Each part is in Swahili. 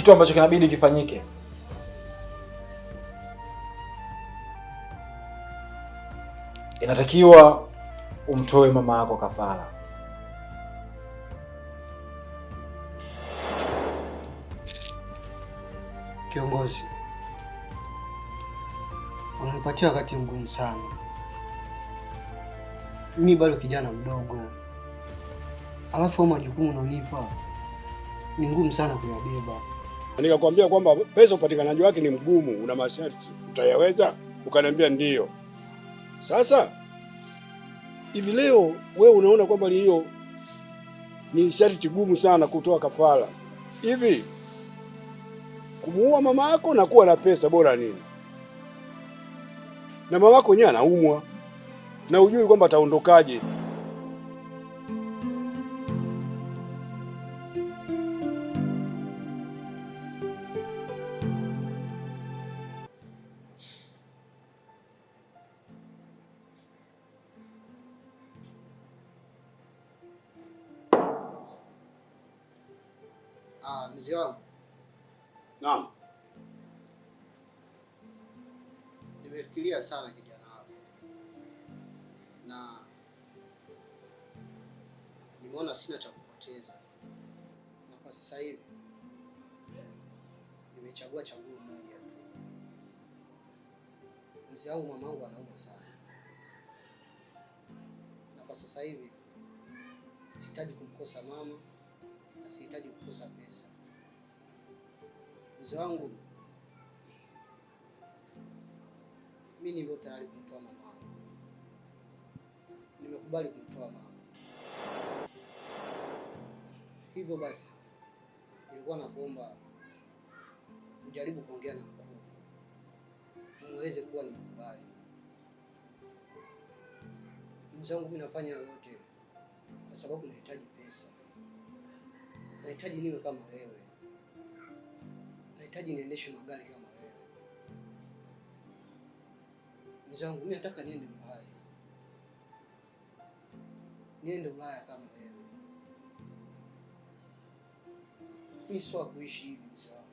Kitu ambacho kinabidi kifanyike, inatakiwa umtoe mama yako kafara. Kiongozi, unanipatia wakati mgumu sana. Mimi bado kijana mdogo, alafu majukumu unaonipa ni ngumu sana kuyabeba. Nikakwambia kwamba pesa upatikanaji wake ni mgumu, una masharti, utayaweza? Ukaniambia ndiyo. Sasa hivi leo wewe unaona kwamba hiyo ni sharti gumu sana kutoa kafara. Hivi kumuua mama yako na kuwa na pesa bora nini? Na mama yako yenyewe anaumwa na ujui kwamba ataondokaje. Mzee wangu. Naam. Nimefikiria sana kijana wako na nimeona sina cha kupoteza, na kwa sasa hivi nimechagua chaguo moja tu. Mzee wangu, mamangu anaumwa sana, na kwa sasa hivi sihitaji kumkosa mama na sihitaji kukosa pesa. Mzee wangu, mimi niko tayari kumtoa mama wangu, nimekubali kumtoa mama. Hivyo basi, nilikuwa nakuomba ujaribu kuongea na mkuu, umweleze kuwa nimekubali. Mzee wangu, mimi nafanya yote kwa sababu nahitaji pesa, nahitaji niwe kama wewe, nahitaji niendeshe magari kama wewe. Mzee wangu, mimi nataka niende mbali, niende Ulaya kama wewe. Mimi sio kuishi hivi mzee wangu,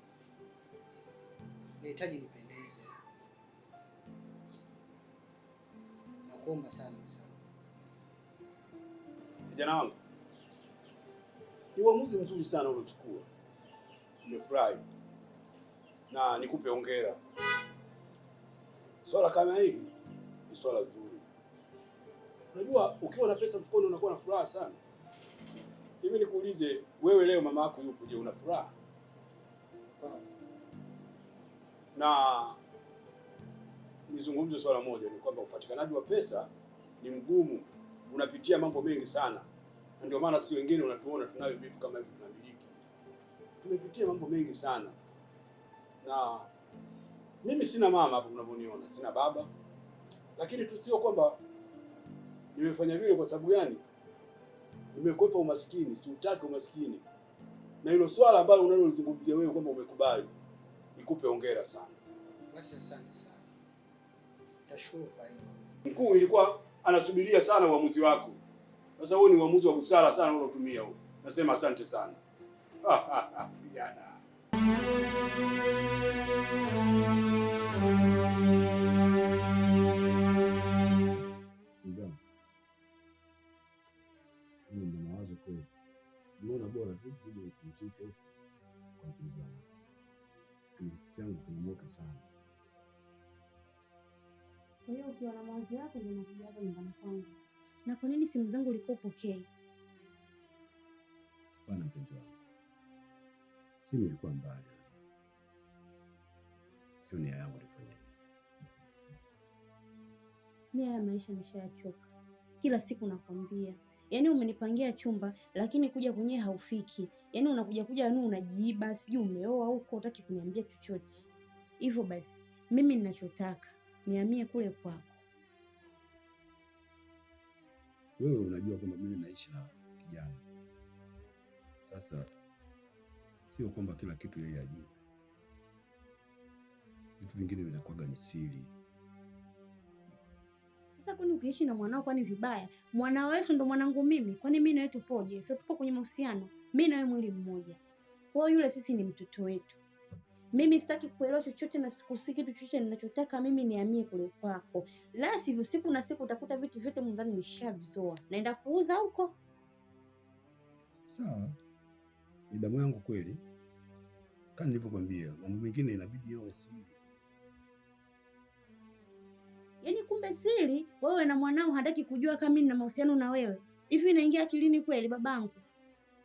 nahitaji nipendeze. Nakuomba sana mzee wangu. Kijana wangu, ni uamuzi mzuri sana uliochukua, nimefurahi na nikupe hongera. Swala kama hili ni swala zuri. Unajua, ukiwa na pesa mfukoni unakuwa na furaha sana. Hivi nikuulize wewe, leo mama yako yupo, je, una furaha? Na nizungumze swala moja, ni kwamba upatikanaji wa pesa ni mgumu, unapitia mambo mengi sana, na ndio maana si wengine unatuona tunayo vitu kama hivi tunamiliki. Tumepitia mambo mengi sana, na mimi sina mama hapo unavyoniona, sina baba, lakini tu sio kwamba nimefanya vile kwa sababu gani? Nimekwepa umaskini, siutaki umaskini. Na hilo swala ambalo unalozungumzia wewe kwamba umekubali, nikupe hongera sana. Basi asante sana, nitashukuru kwa hilo. Mkuu ilikuwa anasubiria sana uamuzi wako. Sasa huo ni uamuzi wa busara sana ulotumia huo. Nasema asante sana. Kijana. Mimi nina mawazo kweli. Nimeona bora tu nije nipumzike kwa mtulizo wangu. Kichwa changu kina moto sana. Kwa hiyo ukiwa na mawazo yako ndio unakuja hapa nyumbani kwangu. Na kwa nini simu zangu ulikuwa upokei? Hapana mpenzi wangu, simu ilikuwa mbali na mimi. Sio nia yangu nifanye hivyo. Mimi haya maisha nishayachoka. Kila siku nakwambia. Yaani umenipangia chumba lakini kuja kwenyewe haufiki. Yaani unakuja kuja yani unajiiba, sijui umeoa huko, hutaki kuniambia chochote. Hivyo basi, mimi ninachotaka nihamie kule kwako. Wewe unajua kwamba mimi naishi na kijana. Sasa sio kwamba kila kitu yeye ajue. Vitu vingine vinakuwaga ni siri. Sasa kwani ukiishi na mwanao kwani vibaya? Mwanao Yesu ndo mwanangu mimi. Kwani mimi na wewe tupoje? Sio tupo kwenye mahusiano. Mimi na wewe mwili mmoja. Kwa hiyo yule sisi ni mtoto wetu. Mimi sitaki kuelewa chochote na sikusikii kitu chochote. Ninachotaka mimi nihamie kule kwako, la sivyo siku na siku utakuta vitu vyote mundani nishavizoa, naenda kuuza huko. Sawa, ni damu yangu kweli. Kama nilivyokuambia, mambo mengine inabidi yawe siri. Yaani kumbe siri, wewe na mwanao hataki kujua kama mimi nina mahusiano na wewe. Hivi inaingia akilini kweli babangu?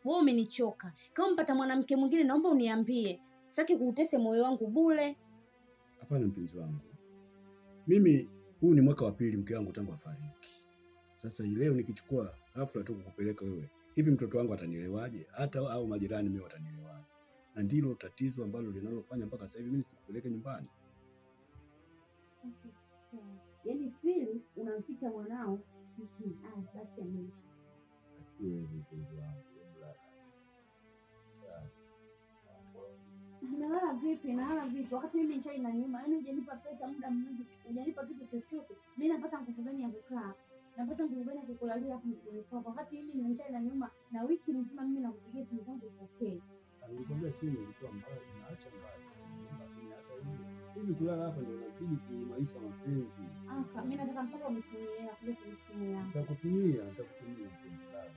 Wewe umenichoka. Kama mpata mwanamke mwingine naomba uniambie. Sitaki kuutese moyo wangu bure. Hapana mpenzi wangu, mimi huu ni mwaka wa pili mke wangu tangu afariki. Sasa hii leo nikichukua ghafla tu kukupeleka wewe, hivi mtoto wangu atanielewaje? Hata au majirani mimi watanielewaje? Na ndilo tatizo ambalo linalofanya mpaka sasa hivi mimi nisikupeleke nyumbani. Okay, sawa. Yaani siri unamficha mwanao. Ah, basi ameisha. Siwezi mpenzi wangu, hebu lala. Nalala vipi? Nalala vipi wakati mimi njaa inaniuma? Yaani hujanipa pesa muda mwingi, hujanipa kitu chochote. Mimi napata nguvu gani ya kukaa? Napata nguvu gani ya kukulalia hapo mguuni kwako? Wakati mimi na njaa inaniuma na wiki nzima mimi nakupigia simu zangu upokee. Nilikwambia simu ilikuwa mbaya, inaacha mbaya. Lakini hata hivyo, hivi kulala hapa ndio unazidi kuimarisha mapenzi. Aka, mimi nataka mpaka unitumie hela kuja kwenye simu yangu. Nitakutumia, nitakutumia mpenzi, lala.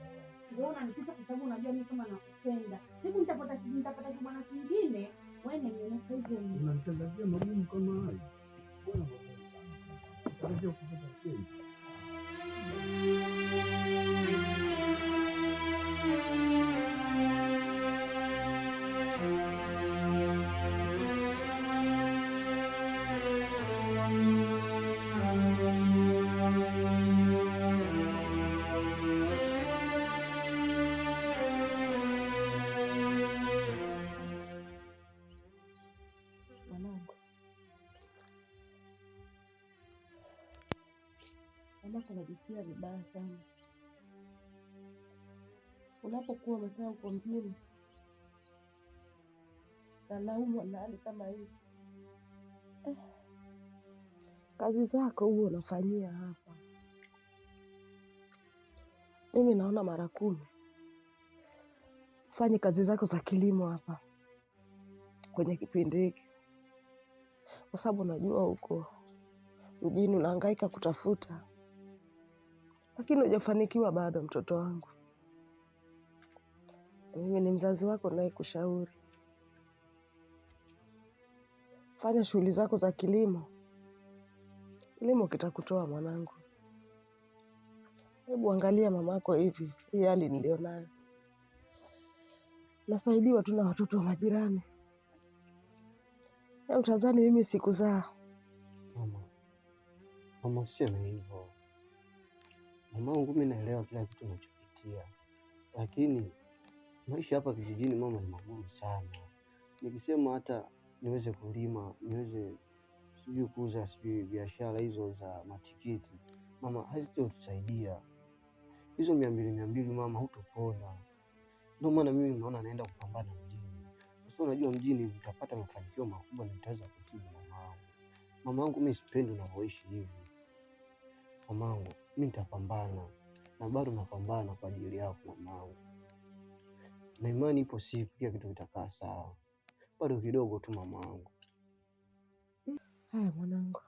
Wewe unanitesa kwa sababu unajua mimi kama nakupenda. Siku nitapata kibwana kingine, wewe nionyeshe hivyo hivyo. Unamtangazia magumu kama hayo. Mbona magumu sana? Tarajia kupata mpenzi. Mwanangu, mamako anajisikia vibaya sana unapokuwa umekaa huko mjini na naumwa na hali kama hii. Eh, kazi zako huo unafanyia hapa, mimi naona mara 10 fanye kazi zako za kilimo hapa kwenye kipindi hiki, kwa sababu unajua huko mjini unahangaika kutafuta, lakini hujafanikiwa bado, mtoto wangu. Mimi ni mzazi wako nayekushauri, fanya shughuli zako za kilimo. Kilimo kitakutoa mwanangu. Hebu angalia mamako hivi, hii hali nilionayo, nasaidiwa tu na watoto wa majirani. Utazani mimi sikuzaa. Mama, mama usiseme hivyo. Mamangu, mimi naelewa kila kitu unachopitia, lakini maisha hapa kijijini mama ni magumu sana. Nikisema hata niweze kulima, niweze sijui kuuza sijui biashara hizo za matikiti, mama hazitotusaidia. Hizo 200 200 mama, hutopona. Ndio maana mimi naona naenda kupambana mjini. Sasa unajua mjini nitapata mafanikio makubwa na nitaweza kutibu mamangu. Mamangu, mimi sipendi unavyoishi hivi. Mamangu, mimi nitapambana na bado napambana kwa ajili yako mamangu, na imani ipo siku kila kitu kitakaa sawa. Bado kidogo tu mamangu. Haya mwanangu,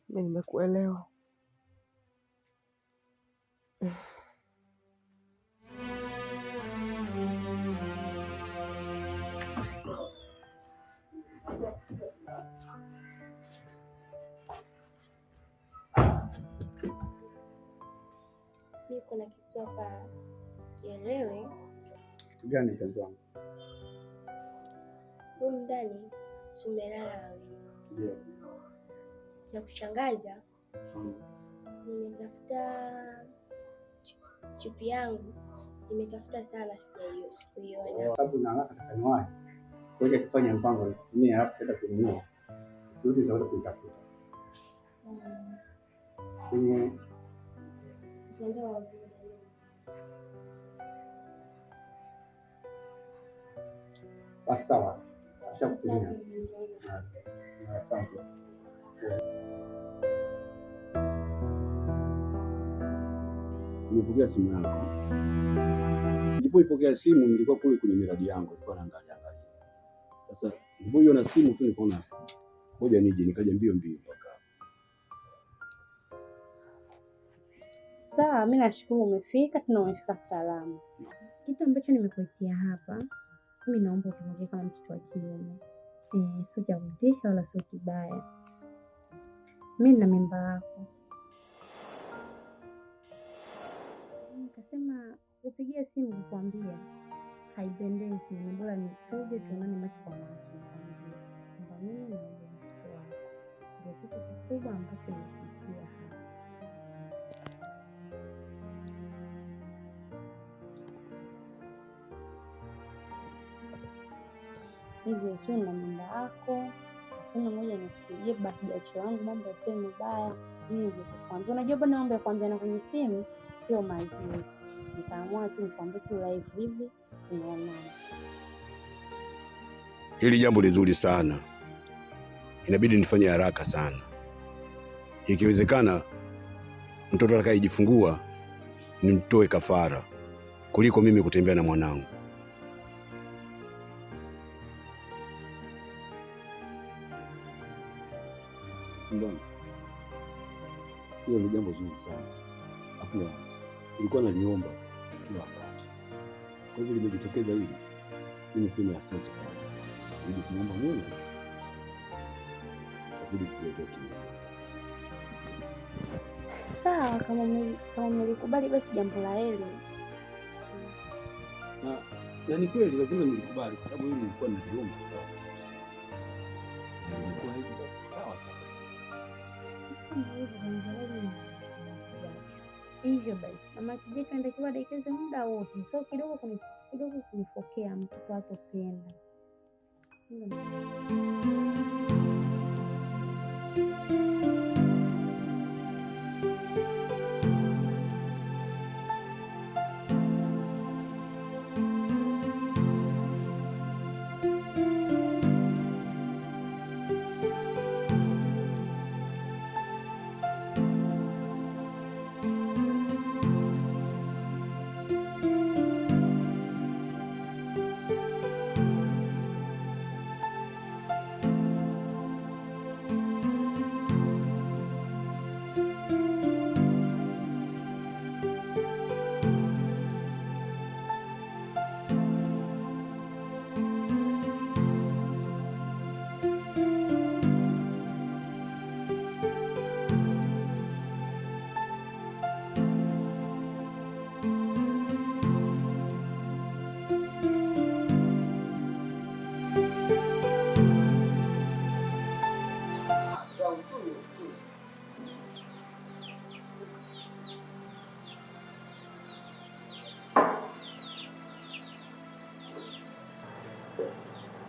mimi nimekuelewa. Mi kuna kitu hapa sikielewi. Kitu gani mpenzi wangu? Humu ndani tumelala wawili. Ndio. Cha kushangaza, nimetafuta chupi yangu, nimetafuta sana, sikuiona. Sababu na haraka nataka niwahi. Kwa hiyo tufanye mpango nikutumia alafu tutaenda kununua. Turudi nitakwenda kuitafuta. Kwenye Mtandao wa Voda. Basi sawa. Nishakutumia. Asante. Asante. Nimepokea simu yako. Nilipoipokea simu nilikuwa kule kwenye miradi yangu, nilikuwa naangalia angalia. Sasa nilipoiona simu tu nikaona ngoja nije, nikaja mbio mbio mpaka hapa. Sawa, mi nashukuru umefika, tena umefika salama. Kitu ambacho nimekuitia hapa, mi naomba ukipokee kama mtoto wa kiume. Sio cha kutisha wala sio kibaya. Mi nina mimba yako. Nikasema upigie simu kukuambia haipendezi, ni bora nikuje tuonane macho kwa macho, nikwambie kwamba mimi nina ujauzito wako. Ndio kitu kikubwa ambacho nimekuitia hapa. Hivyo tu na mimba yako, nasema ngoja nikupigie bakijacho wangu, mambo yasiwe mabaya, mimi nije kukuambia. Unajua bwana, mambo ya kuambiana kwenye simu sio mazuri. Nikaamua tu nikwambie tu live hivi, tunaonana. Hili jambo ni zuri sana, inabidi nifanye haraka sana. Ikiwezekana mtoto atakayejifungua nimtoe kafara kuliko mimi kutembea na mwanangu. Mbona hilo ni jambo zuri sana, afu nilikuwa naliomba kila wakati. Kwa hivyo limejitokeza hili, mimi niseme asante sana. Zidi kumwomba Mungu azidi kukuletea kitu. Sawa, kama mmelikubali basi jambo la heri. Na ni kweli lazima nilikubali kwa sababu hili nilikuwa naliomba kila wakati. Na nilikuwa hivi basi sawa sawa. Kama hivyo jambo la heri ni mama Kijacho. Hivyo basi mama Kijacho anatakiwa adekezwe muda wote, sio kidogo kidogo kunifokea mtoto hatopenda. Hilo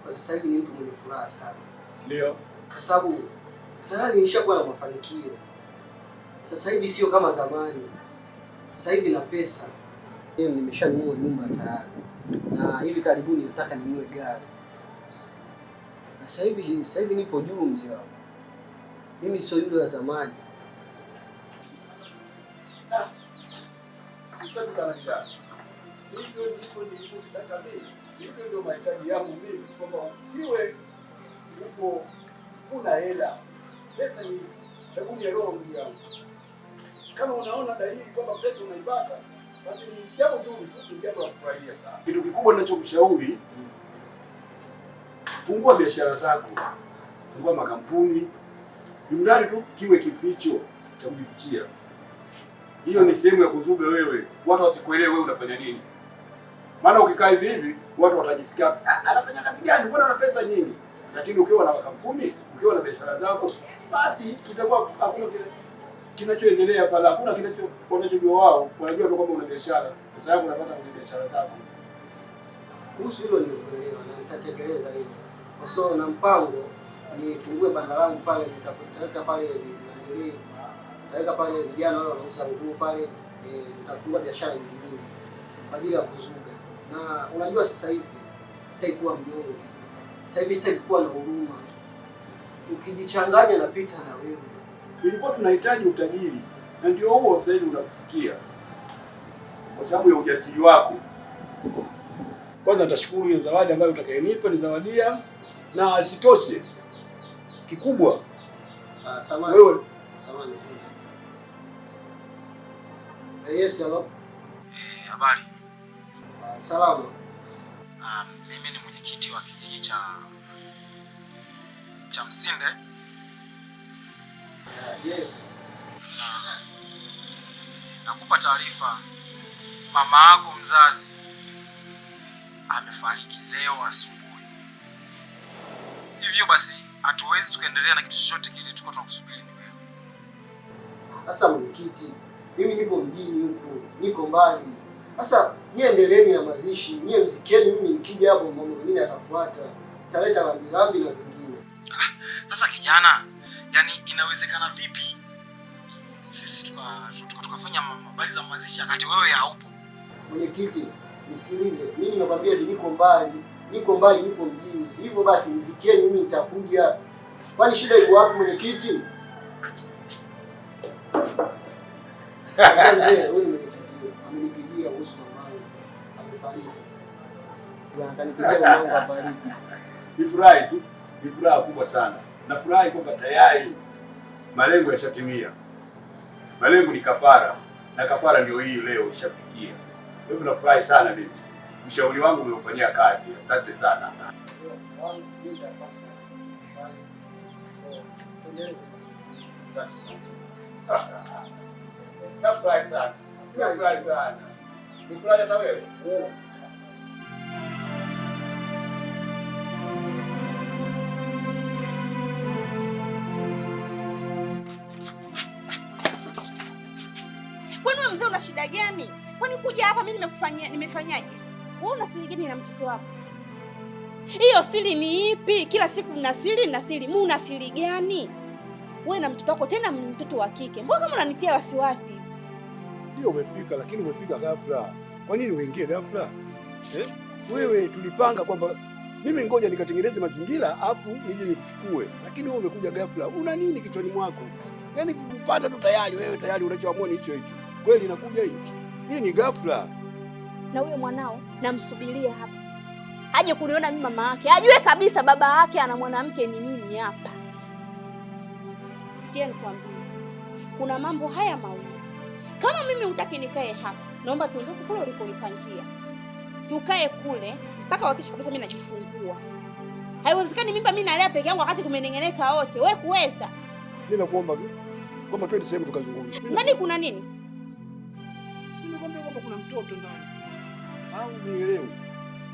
Kwa sasa hivi ni mtu mwenye furaha sana, Ndio. kwa sababu tayari nishakuwa na mafanikio. Sasa hivi sio kama zamani. Sasa hivi na pesa, mimi nimeshanunua nyumba tayari, na hivi karibuni nataka ninunue gari. Na sasa hivi nipo juu, mzee wangu. Mimi sio yule wa zamani. Asante sana kijana. Hivyo ndivyo nilivyotaka mimi. Hivyo ndio mahitaji yangu mimi, kwamba usiwe uko una hela. Pesa ni sabuni ya roho, ndugu yangu. Kama unaona dalili kwamba pesa unaipata, basi ni jambo zuri tu, ni jambo la kufurahia sana. Kitu kikubwa ninachokushauri, fungua biashara zako, fungua makampuni, imradi tu kiwe kificho cha kujifichia. Hiyo ni sehemu ya kuzuga wewe, watu wasikuelewe wewe unafanya nini. Maana ukikaa hivi hivi watu watajisikia, "Ah, anafanya kazi gani? Mbona ana pesa nyingi?" Lakini ukiwa na makampuni, ukiwa na biashara zako, basi itakuwa hakuna kile kinachoendelea pale, hakuna kinacho wanachojua wao, wanajua tu kwamba una biashara, pesa yako unapata kwenye biashara zako. Kuhusu hilo nimekuelewa na nitatekeleza hilo. Kwa sababu na mpango nifungue banda langu pale, nitaweka pale nanilii, nitaweka pale vijana wale wanauza nguo pale, nitafungua biashara nyingi nyingi kwa ajili ya kuzuga. Na unajua sasa hivi sitaki kuwa mnyonge, sasa hivi sitaki kuwa na huruma. Ukijichanganya napita na wewe. Ilikuwa tunahitaji utajiri, na ndio huo sasa hivi unakufikia kwa sababu ya ujasiri wako. Kwanza nitashukuru hiyo zawadi ambayo utakayonipa nizawadia, na sitoshe kikubwa. Samahani. Wewe Samahani sana. Yes, hello. Habari. Salama. Mimi ni mwenyekiti wa kijiji cha Msinde. Yes. Nakupa taarifa, mama yako mzazi amefariki leo asubuhi. Hivyo basi hatuwezi tukaendelea na kitu chochote kile, tulikuwa tunakusubiri ni wewe. Sasa mwenyekiti, mimi nipo mjini huku, niko mbali. Sasa nyie endeleeni na mazishi, nyie mzikeni, mimi nikija hapo mambo mengine atafuata. Taleta lambi na vingine. Sasa kijana, yani inawezekana vipi sisi tukafanya habari za mazishi wakati wewe haupo? Mwenyekiti, nisikilize. Mimi nimekwambia hivi, niko mbali, nipo mjini. Hivyo basi mzikeni, mimi nitakuja. Kwani shida iko wapi mwenyekiti? Mzee, huyu mwenyekiti amenipigia kuhusu mamangu. Amefariki. Akanipigia mamangu afariki. Nifurahi tu, ni furaha kubwa sana. Nafurahi kwamba tayari malengo yashatimia. Malengo ni kafara, na kafara ndio hii leo ishafikia. Kwa hivyo nafurahi sana mimi. Mshauri wangu umeufanyia kazi. Asante sana. Nafurahi sana. Nafurahi sana. Nifurahi hata wewe. Kwani wewe mzee una shida gani? Kwani kuja hapa mimi nimekufanyia nimefanyaje? Wewe una siri gani na mtoto wako? Hiyo siri ni ipi? Kila siku mna siri na siri. Mu una siri gani? Wewe na mtoto wako, tena mtoto wa kike. Mbona kama unanitia wasiwasi? Ndio umefika, lakini umefika ghafla. Kwa nini uingie ghafla? Wewe tulipanga kwamba mimi ngoja nikatengeneze mazingira afu nije nikuchukue. Lakini wewe umekuja ghafla. Una nini kichwani mwako? Yaani kupata tu tayari wewe tayari unachoamua ni hicho hicho. Kweli inakuja hii? Hii ni ghafla. Na huyo mwanao namsubiria hapa. Aje kuniona mimi mama yake. Ajue kabisa baba yake ana mwanamke ni mimi hapa. Sikia nikwambie. Kuna mambo haya mawili. Kama mimi hutaki nikae hapa, naomba tuondoke kule ulikonipangia. Tukae kule mpaka uhakikishe kabisa mimi najifungua. Haiwezekani mimba mimi nalea peke yangu wakati tumenengeneka wote. Wewe kuweza? Mimi nakuomba tu kwamba twende sehemu tukazungumze. Ndani kuna nini? Si nakwambia kwamba kuna mtoto ndani. Au nielewe.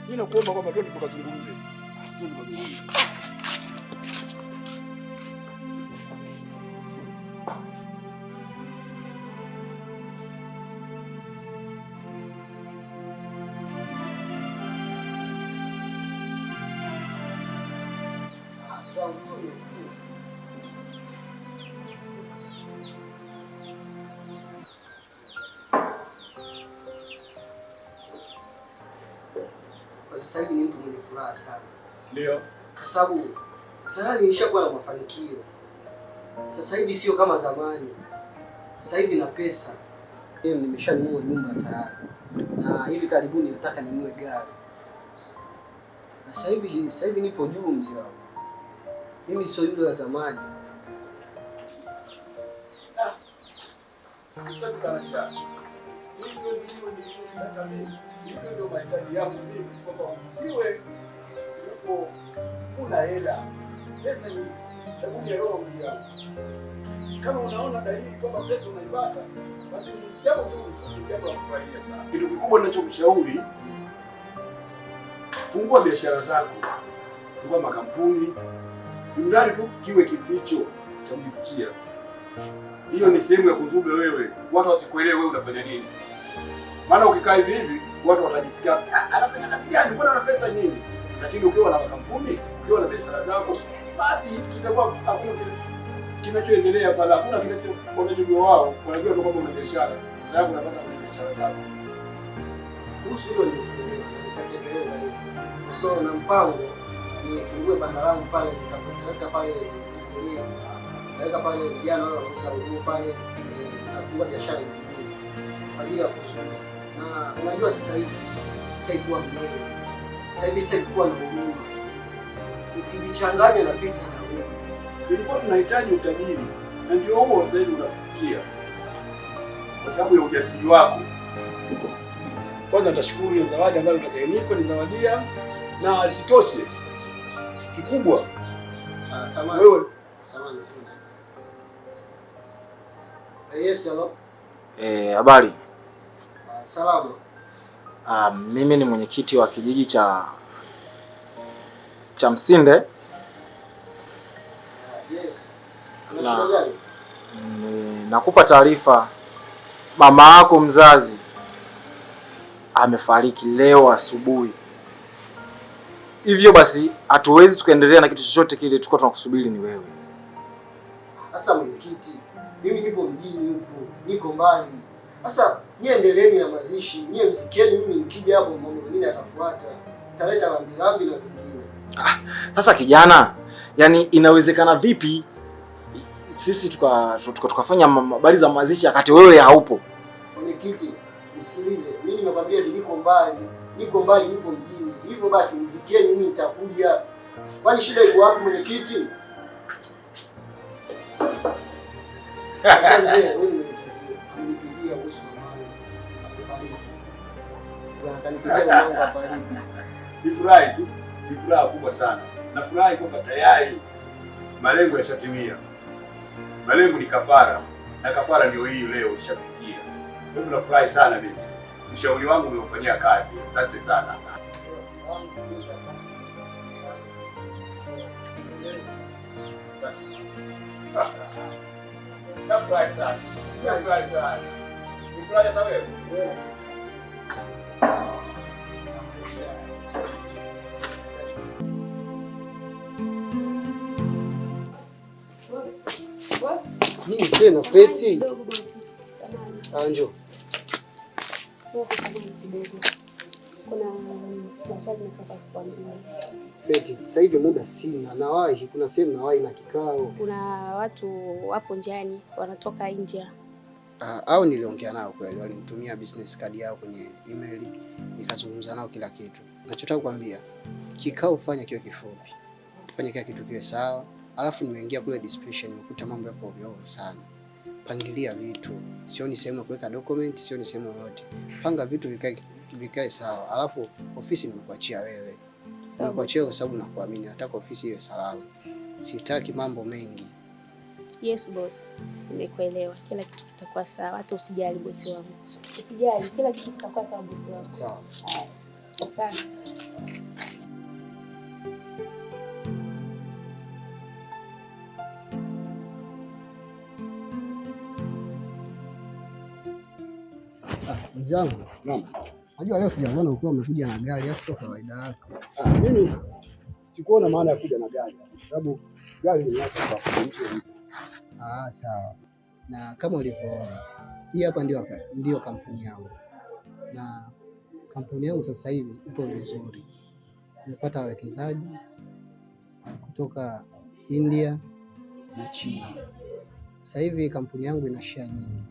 Mimi nakuomba kwamba twende tukazungumze. Twende tukazungumze. Kwa sasa hivi ni mtu mwenye furaha sana. Ndio. Kwa sababu tayari nishakuwa na mafanikio. Sasa hivi sio kama zamani. Sasa hivi na pesa. Mimi nimeshanunua nyumba tayari. Na hivi karibuni nataka ninunue gari. Na sasa hivi nipo juu mzee wangu. Mimi sio yule wa zamani. Hivyo ndio mahitaji yangu mimi, kwamba usiwe uko una hela. Pesa ni sabuni ya roho yangu. Kama unaona dalili kwamba pesa unaipata, basi ni jambo zuri, ni jambo la kufurahia sana. Kitu kikubwa ninachokushauri, fungua biashara zako, fungua makampuni, imradi tu kiwe kificho cha kujifichia. Hiyo ni sehemu ya kuzuga wewe, watu wasikuelewe wewe unafanya nini. Maana ukikaa hivi hivi watu watajisikia anafanya kazi gani, mbona ana pesa nyingi? Lakini ukiwa na kampuni, ukiwa na biashara zako, basi kitakuwa hakuna kinachoendelea pale, hakuna kinachojua wao, wanajua tu kwamba una biashara. Sababu unapata kwenye biashara zako. Kuhusu hilo nitatekeleza hilo. So na mpango nifungue banda langu pale, nitaweka pale kulia. Nitaweka pale vijana wale wanauza nguo pale, nitafungua biashara nyingine kwa ajili ya kuzunguka. Na unajua sasa Sitaki kuwa mnyonge. Sasa hivi sitaki kuwa na huruma. Ukijichanganya na pita na wewe. Tulikuwa tunahitaji utajiri na ndio huo sasa hivi unakufikia kwa sababu ya ujasiri wako. Kwanza nitashukuru hiyo zawadi ambayo utakayonipa nizawadia, na sitoshe kikubwa Samahani. wewe Samahani sana. Yes, hello. Habari. Salama. Mimi ni mwenyekiti wa kijiji cha Msinde. Yes. Ana shida gani? Nakupa taarifa, mama yako mzazi amefariki leo asubuhi. Hivyo basi hatuwezi tukaendelea na kitu chochote kile, tulikuwa tunakusubiri ni wewe. Sasa mwenyekiti, mimi nipo mjini huku, niko mbali. Sasa nyie endeleeni na mazishi, nyie msikieni, mimi nikija hapo mambo mengine atafuata. Taleta lambilambi na vingine. Sasa kijana, yani inawezekana vipi sisi tukafanya habari za mazishi wakati wewe haupo? Mwenyekiti, nisikilize, mimi nimekwambia hivi, niko mbali, nipo mjini. Hivyo basi msikieni, mimi nitakuja. Kwani shida iko wapi mwenyekiti? Mzee, huyu ni mwenyekiti. Amenipigia kuhusu mamangu amefariki. Akanipigia mamangu afariki. Nifurahi tu, ni furaha kubwa sana. Nafurahi kwamba tayari malengo yashatimia. Malengo ni kafara, na kafara ndio hii leo ishafikia. Kwa hivyo nafurahi sana mimi. Ushauri wangu umeufanyia kazi. Asante sana. Nafurahi sana. Nafurahi sana. Nifurahi hata wewe. Nini tena Feti? Njoo. Kuna maswali nataka kukuambia. Feti, sasa hivi muda sina, nawahi, kuna sehemu nawahi na kikao. Kuna watu wapo njiani wanatoka India. Au niliongea nao kweli, walinitumia business card yao kwenye email, nikazungumza nao kila kitu. Nachotaka kukwambia, kikao fanya kiwe kifupi. Fanya kila kitu kiwe sawa. Alafu nimeingia kule dispatch nimekuta mambo yako ovyo sana. Pangilia vitu. Sioni sehemu ya kuweka document, sioni sehemu yoyote. Panga vitu vikae sawa. Alafu ofisi nimekuachia wewe. Nimekuachia kwa sababu nakuamini. Nataka ofisi iwe salama. Sitaki mambo mengi. Yes boss, nimekuelewa. Kila kitu kitakuwa sawa. Hata usijali bosi wangu. Usijali, kila kitu kitakuwa sawa bosi wangu. Sawa. Asante. Mzee wangu. Naam. Najua leo sijaona ukiwa umekuja na gari, afu sio kawaida yako. Mimi sikuona maana ya kuja na gari kwa sababu gari ni yako kwa mtu. Sawa. Na kama ulivyoona, hii hapa ndio kampuni yangu. Na kampuni yangu sasa hivi ipo vizuri. Nimepata wawekezaji kutoka India na China. Sasa hivi kampuni yangu ina share nyingi.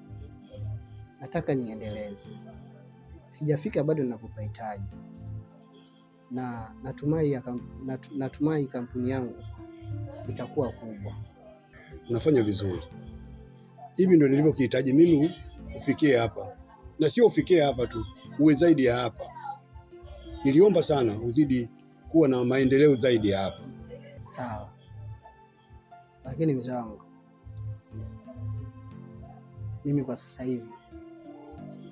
Nataka niendeleze. Sijafika bado ninapopahitaji. Na natumai kampuni yangu itakuwa kubwa. Unafanya vizuri. Hivi ndio nilivyokihitaji mimi ufikie hapa. Na sio ufikie hapa tu, uwe zaidi ya hapa. Niliomba sana uzidi kuwa na maendeleo zaidi ya hapa. Sawa. Lakini mzee wangu, mimi kwa sasa hivi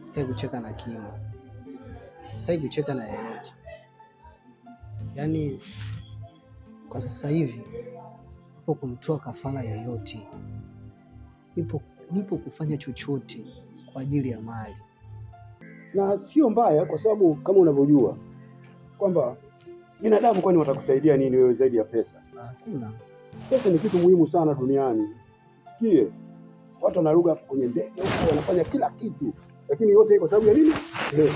sitaki kucheka na Kima. Sitaki kucheka na yeyote. Yaani kwa sasa hivi nipo kumtoa kafara yoyote. Nipo kufanya chochote kwa ajili ya mali. Na sio mbaya kwa sababu kama unavyojua kwamba binadamu kwani watakusaidia nini wewe zaidi ya pesa? Hakuna. Pesa ni kitu muhimu sana duniani. Sikie. Watu wanaruka kwenye ndege huko wanafanya kila kitu. Lakini yote kwa sababu ya nini? Pesa.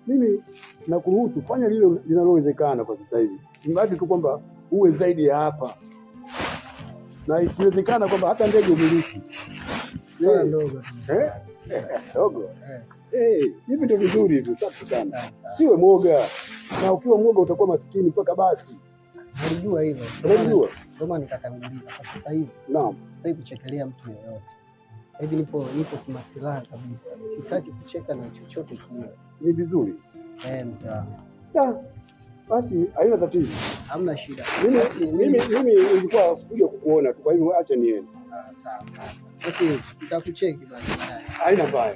Mimi nakuruhusu fanya lile linalowezekana kwa sasa hivi. Mradi tu kwamba uwe zaidi ya hapa. Na ikiwezekana kwamba hata ndege umiliki. Swala ndogo tu. Ndogo. Eh, hivi ndio vizuri hivi, safi sana. Sawa sawa. Siwe mwoga, na ukiwa mwoga utakuwa maskini mpaka basi. Nalijua hilo. Ndio maana Unajua? ndio maana nikatanguliza. Kwa sasa hivi Naam. sitaki kuchekelea mtu yeyote. Sasa hivi nipo kimasilaha kabisa, sitaki kucheka na chochote kile. Ni vizuri. Eh, mzee wangu, Da, basi haina tatizo. hamna shida. Mimi Basi mimi mimi mimi nilikuwa kuja kukuona tu, kwa hivyo acha niende. ah, sawa. Basi nitakucheki basi baadaye. Haina mbaya.